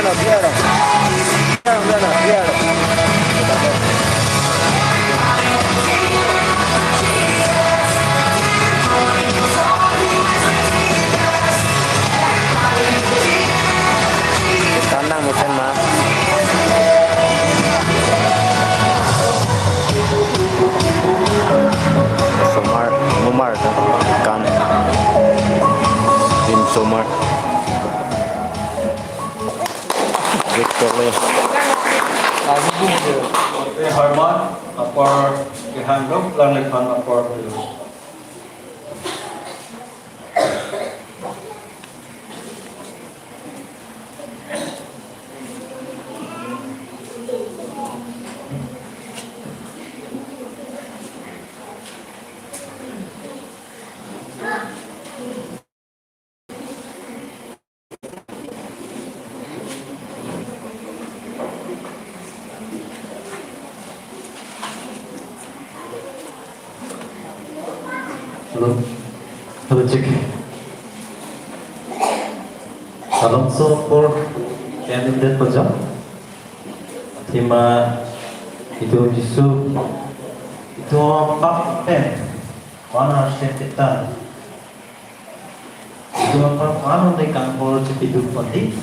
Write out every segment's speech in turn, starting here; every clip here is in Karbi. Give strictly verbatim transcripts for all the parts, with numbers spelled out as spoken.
Kanang musen ma. Somar, Mumar ta kan. Tim Somar. Victor le. Harman, apor kehang dok, lang lekhan apor. Hello. Hello, check. Alonso for candidate paja. Thima itu jisu itu apa pen? Mana harus kita? Itu apa? Mana mereka kalau cepi itu penting?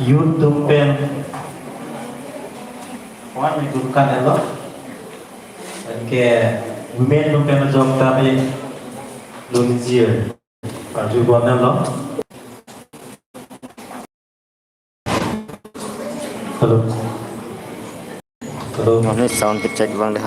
Youth atum pen wan menggunakan elok. Oke, women atum pen jok tapi lunjir. Arju bon elok. Hello. Hello. Mane sound check bang deh.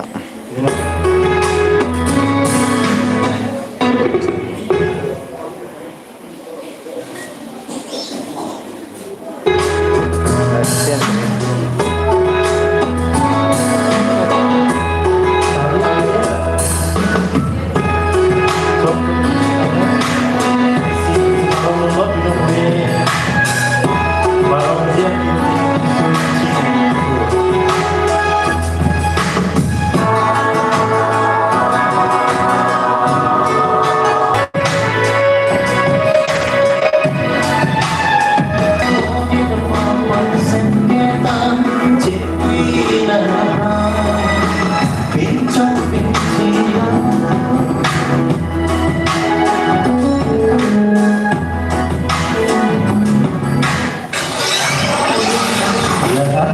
Iya, Kak.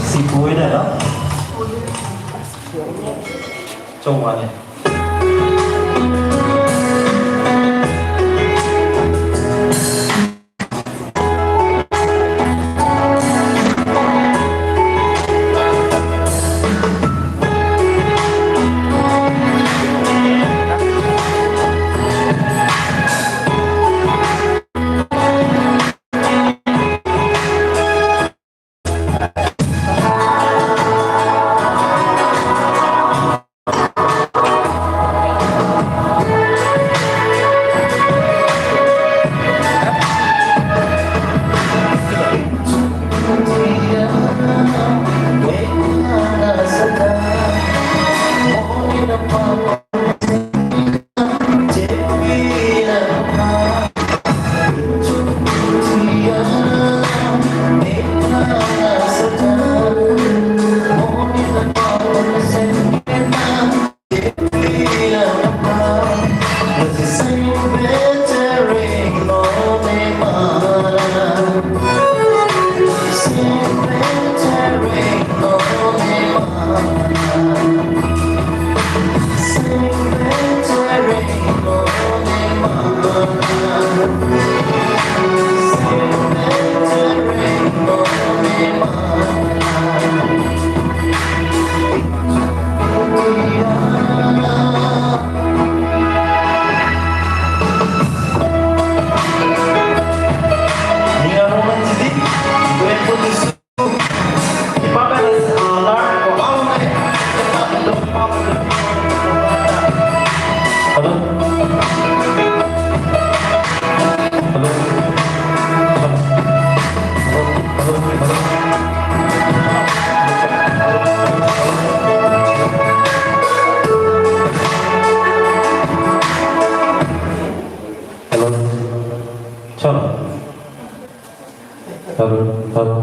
Si Boy dah, no? Cuma nih. Hello, hello.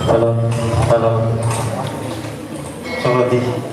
Hello, hello. Sawadi.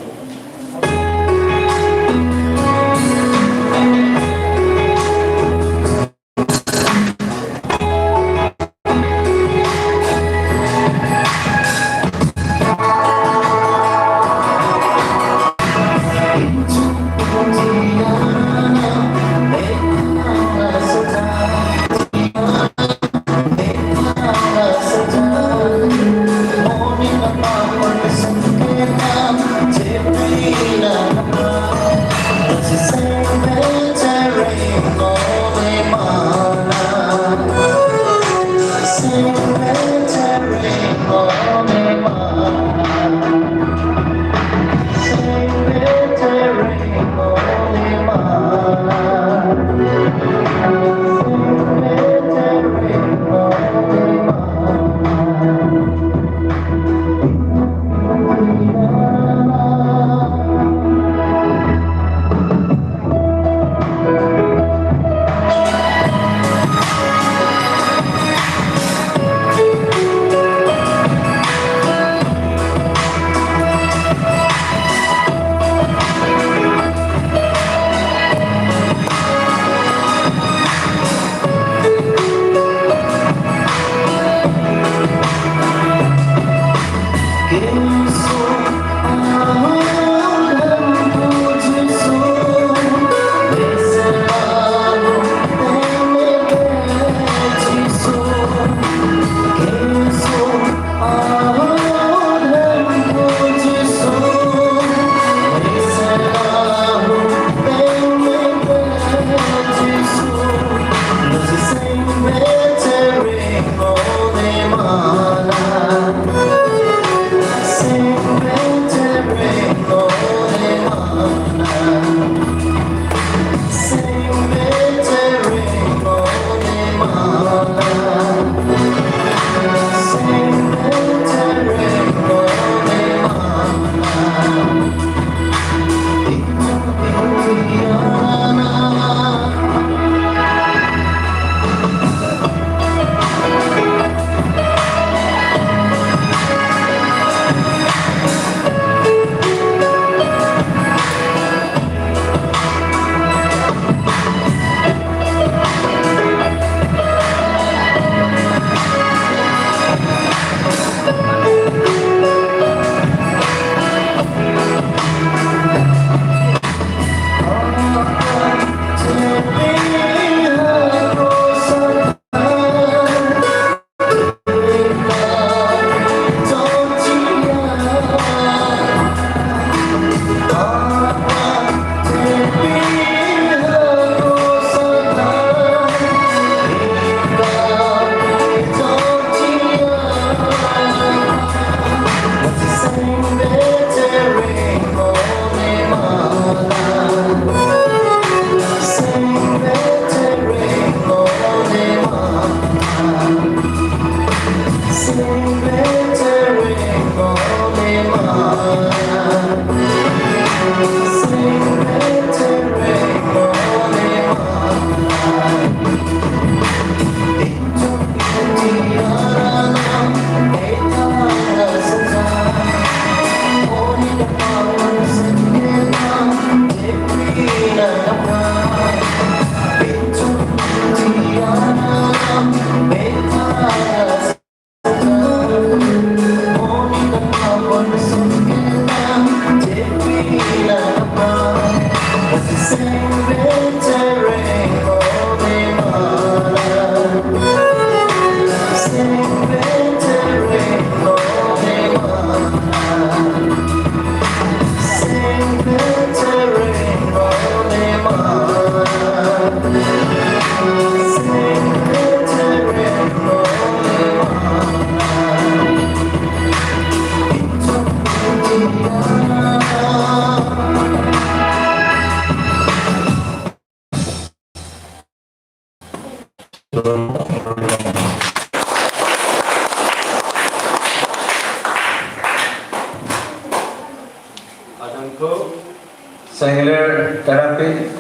Sanglir therapy,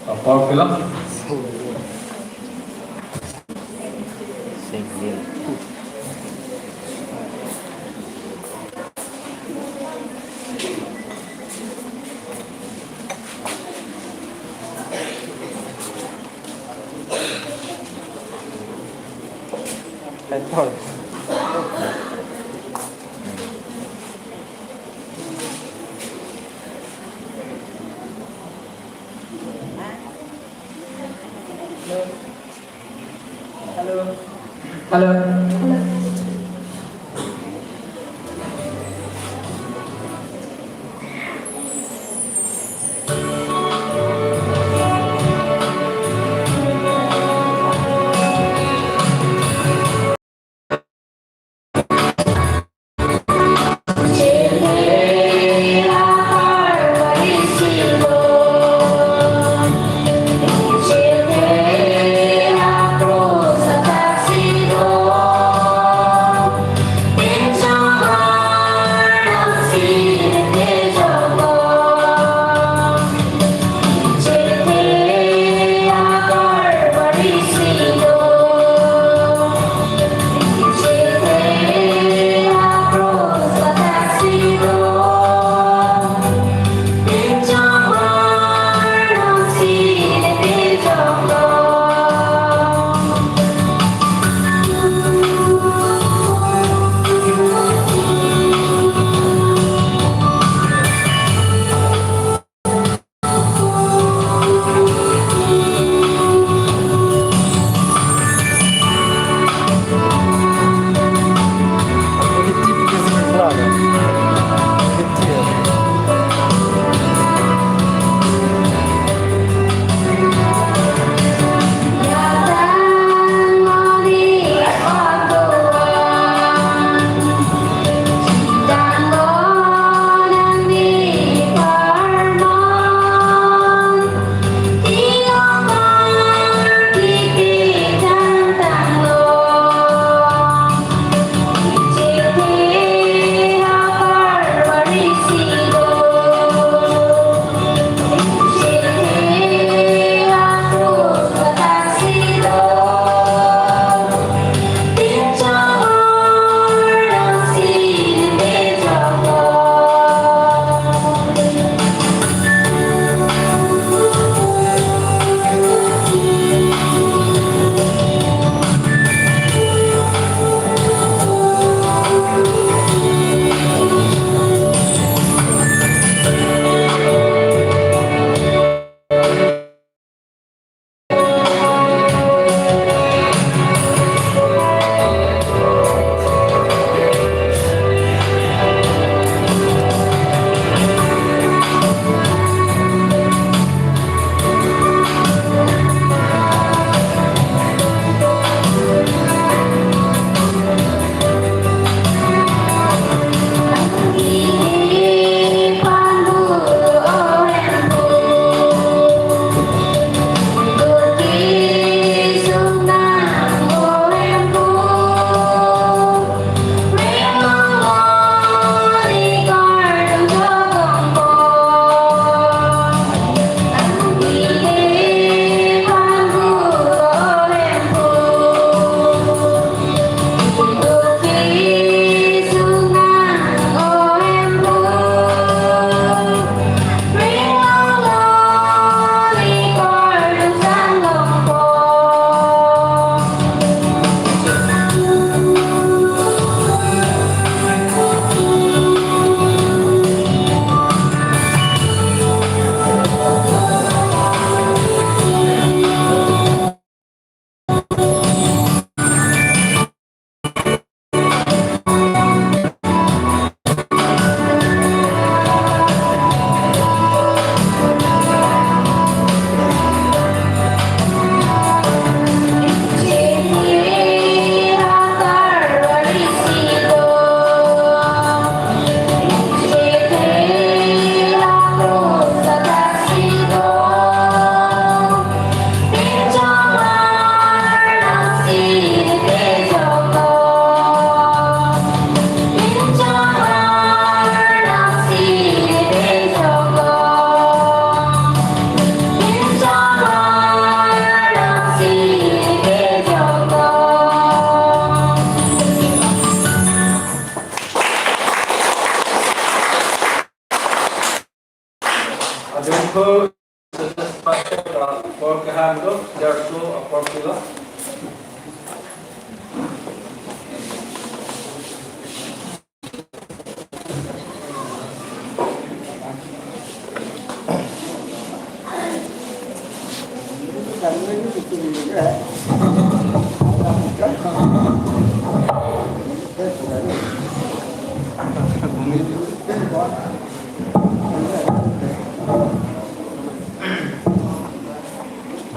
uh, power pillow. Hello. Hello.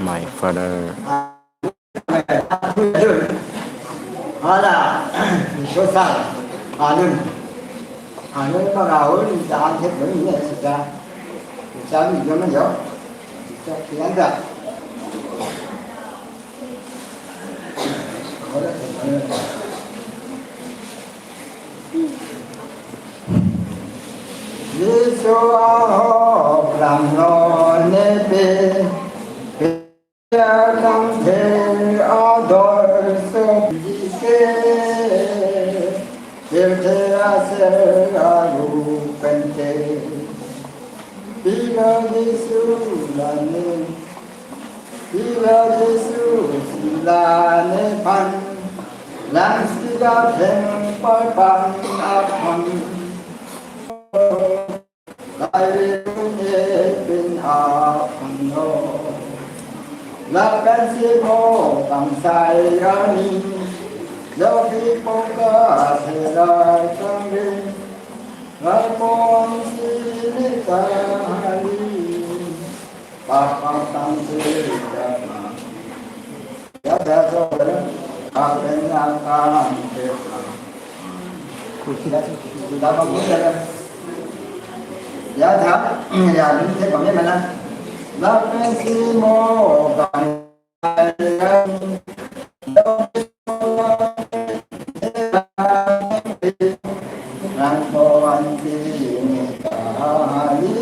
My father. Hala, Sosa, Anun. Anun pagahun, dan thek bang ne sita. Sita mi jom jo. Sita kian da. Jisu ahok lam lo ne pe. Kangthir ador sopike, pirthe aser aru pente. Pilo Jisu lane, pilo Jisu si lane pan, lang sida theng parpan aphan. Lairune pin aphan lo. Lapen si mo tangsai arni. Lopi poka serai tangri. Lapon si ni kahali. Papatang si jatna. Ya, ya, so, ya. Apen yang kan, ya. Ya, ya, ya, ya, ini saya pakai mana? Lapen si mo kan. Nang kawan kini kahali,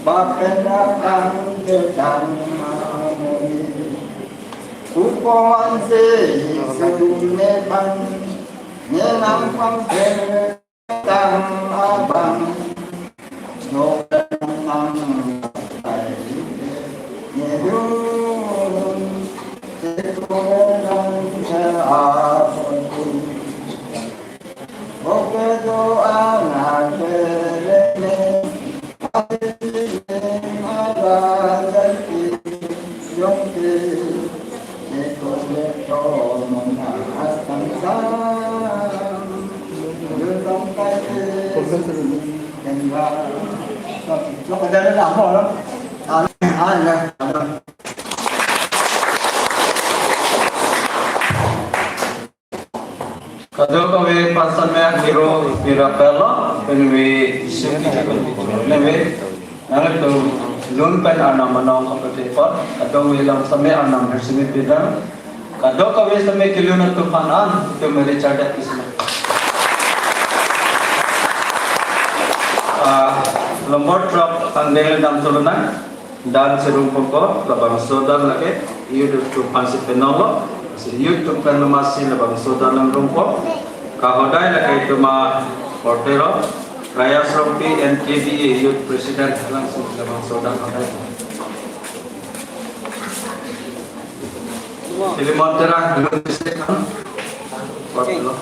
bapen akan kedang mamuli. Kukawan se sudune pan, ne nang pangker tang abang. Noknang tai ngedun, sekolah sa apun. Oke do anak berene, hati ada janji yongke. Kadokave pansame niro nirapelo, penve suki neve. Nanglitum lun pen arnam anong kapatepon, kadokave lam same arnam hersimi pidang, kadokave same kelun atum aphan an, itum meri chardak kisme. Ah, nombor trok tangdeng le dam tulunang, dan serung poko, labangso dan lake, youth atum aphan si penong lo, si youth atum pen masi labangso dan nangrumpo, kahodai lake itum a portero, Raya Srongpi N K D A Youth President langsung labangso dan hodai. Filimon Terang, Gunung Bisik, kan? Portero.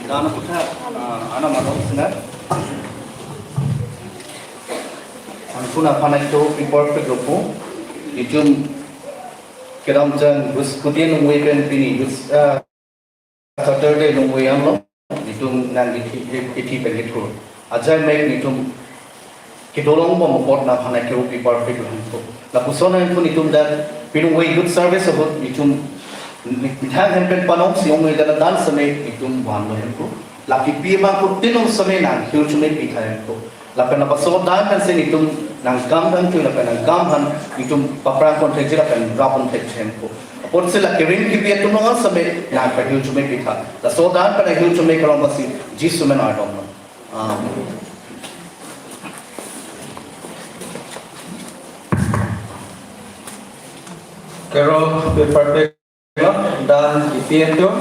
Dan aphuthak, ah, anam adong sinar. Angkun aphan acho pipor peglopo. Itum kedamjang Bus-, Kudian Longwe pen pini Bus-, ah, Saturday Longwe anlo. Itum nang ithi, ithi pen kethur. Ajai mek itum kedolong bom apot nangphan acho pipor peglo hempo. Lapuson nangphan itum dak pini Longwe Youth Service ahut itum methang hem pen panong si ong dan dan seme itum vanlo hempo. Lakipi ma kutin ong seme nang hiu chume pitha hempo. Lapen lapuson dan kan se itum nangkam dan tu lapen nangkam han itum paprang pon thekji lapen rap pon thek hempo. Apot si la kering kipi atum nong seme nang pahiu chume pitha. Laso dan pen hiu chume kalong pasi Jisu men ardom. Amen. Kero pipor peglo dan kipi atum.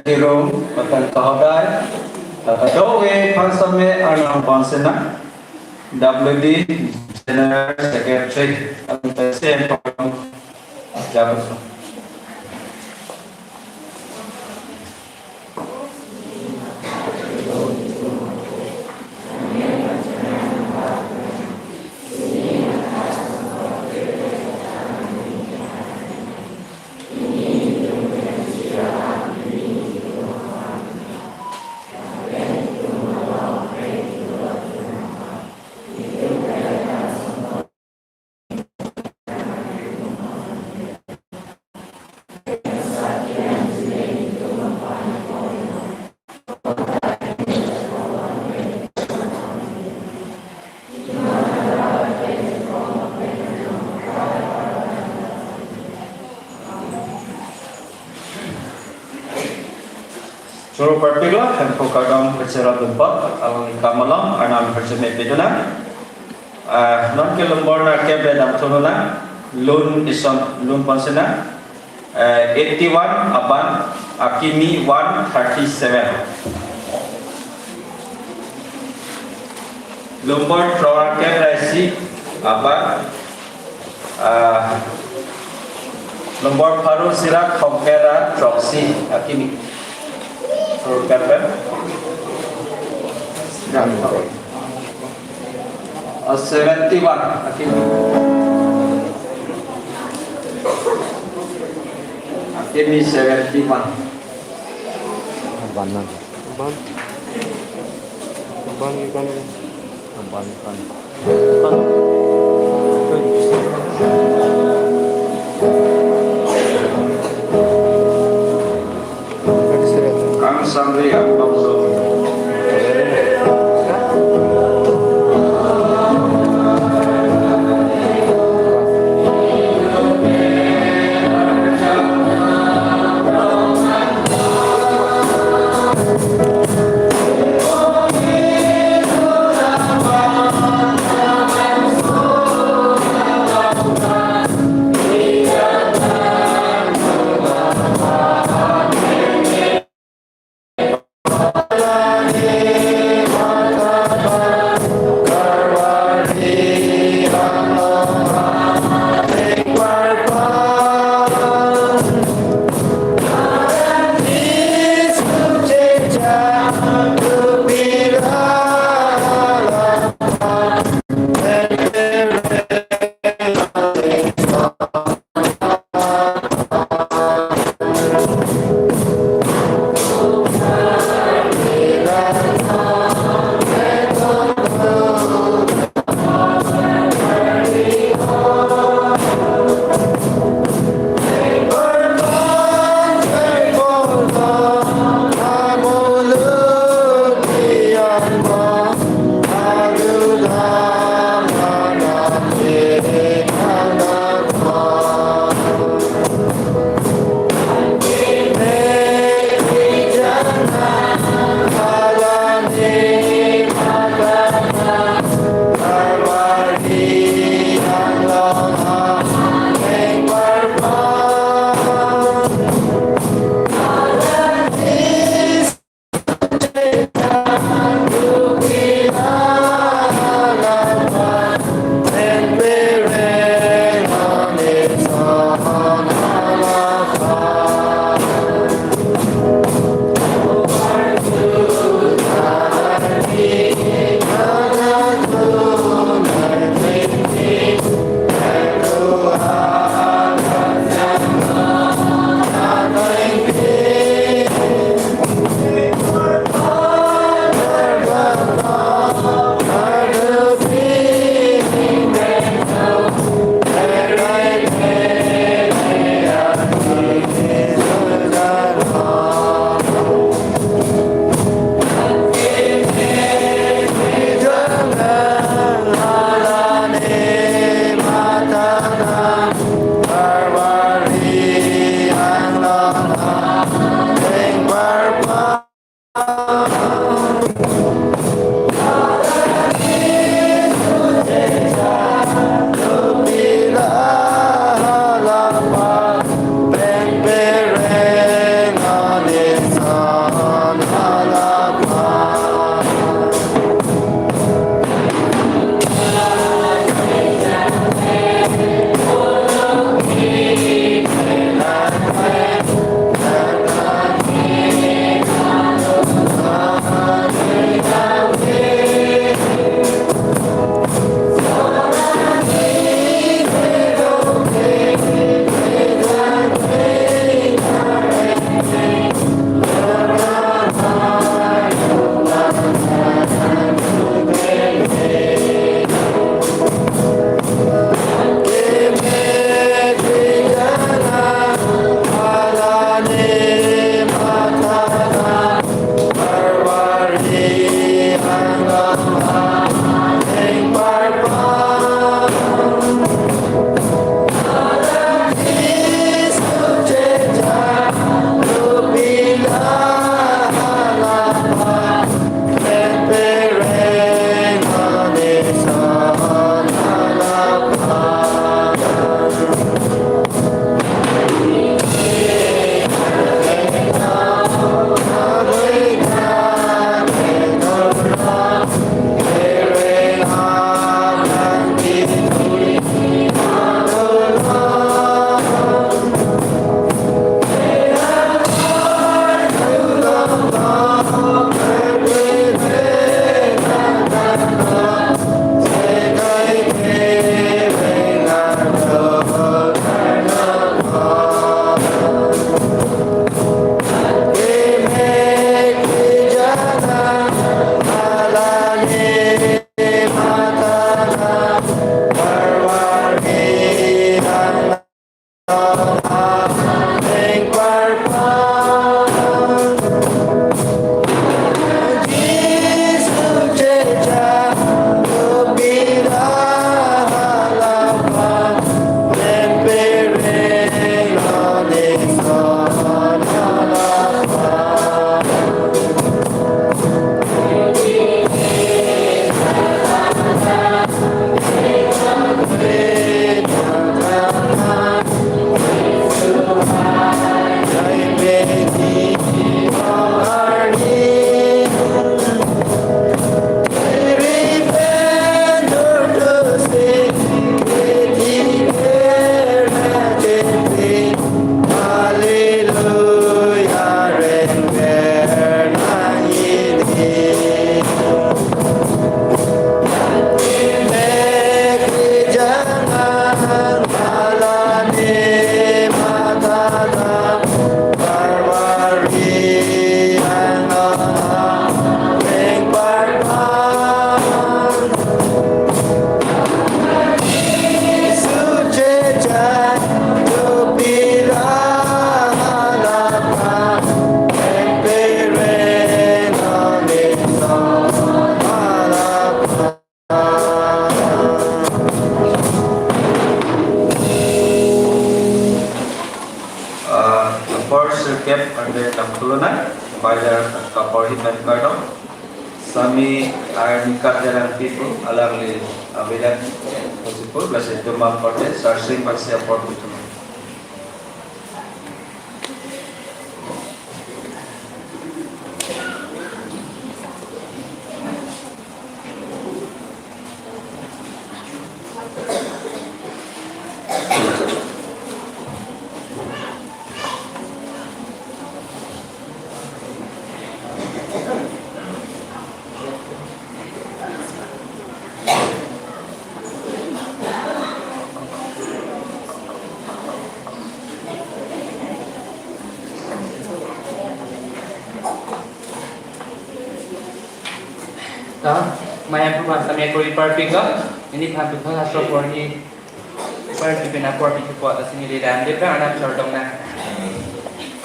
Kero matan kahodai. Kadokave aphan seme arnam bonsena. W D General Secretary. Ang sen pagam. Jabu. Choro parpik lo, hemphu kardom kachera dumpa, alangli akam along, arnam harjame pidunang. Ah, non ke lombor nerkep damthu lonang, lun ison, lun ponsenang, eh, eighty-one aban, akimi one thirty-seven. Lombor pharo nerkep ra isi aban, ah, lombor pharo isi ra thomkep ra throksi akimi. Pharo nerkep ra. Ah, seventy-one akimi. Akimi seventy-one. Aban nang. Aban. Aban, aban. Aban, aban. Aban. Kang Samri Ampangso. Kep ante damthu lonang, bai dak kaporhi pen kardom. Sami Arnika Terang Pipo, alangli avedet, Hosipur, lasi itum apor te, Sarsing Paksi apor putu. Ta, mayam puma samya kori parpik lo, neliphan puthot hastro porhi parpik pen apor pithu apot, lasi neli dam de pra anam chordom na.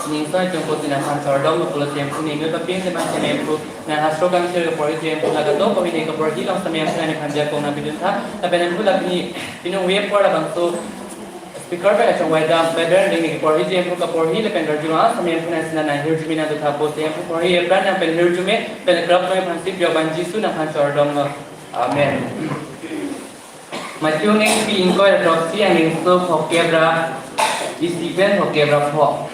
Ningso atum pusi nangphan chordom lo pulo, Hemphu ningno papiang teman Hemphu, nang hastro kangthir porhi Hemphu, lake to pamine kaporhi along Hemphu nangphan jakong nangpidun tha, lapen Hemphu la pini pinung we apor labangso speaker pen achong waidam, Reverend Ringni porhi Hemphu kaporhi lapen karjuma, Hemphu nangsi nanghirjume nangdotha pusi Hemphu porhi epran nangphan hirjume, pen krap noi phansi pioban Jisu nangphan chordom lo. Amen. Matthew ningpi ingkoi ra throksi, angdengso phokep ra isi pen phokep ra pho.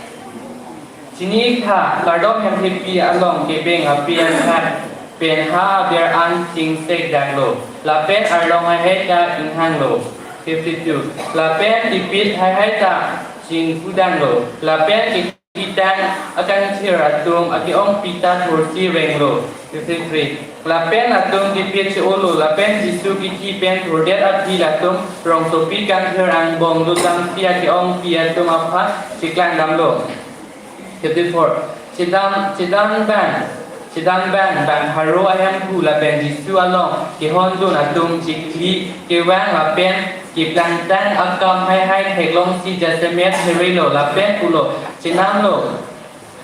Chini tha, kardom hemthepi along kebeng api angkhat pen ha aber an chingsek danglo, lapen arlong haihui ta inghanglo. Fifty-two. Lapen tipit haihui ta chingpu danglo, lapen kithitang akangthir atum ake-ongpi ta thursi renglo. Fifty-three. Lapen latum tipit che-olo, lapen Jisu kithi pen thurdet aphi latum rongsopi kangthir angbong lutangsi ake-ongpi atum aphan cheklang damlo. Fifty-four. Chedam, chedam bang, chedam bang, bang pharo ahemphu lapen Jisu along kehondun atum chikli kevang lapen keplangtang akam haihui theklongsi jasemet herelo lapen pulo, chenamlo,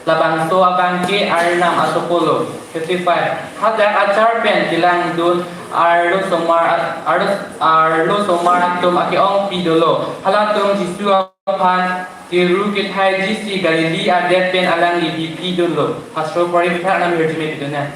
labangso abangke Arnam asopo lo. Fifty-five. Hadak achar pen kelangdun arlosomar at-, arlos-, arlosomar atum ake-ongpi dolo. Halatum Jisu aphan keru kethaiji si Galili adet pen alangli bipi dunlo. Hastro porhi puthot nang hirjume pidun nang.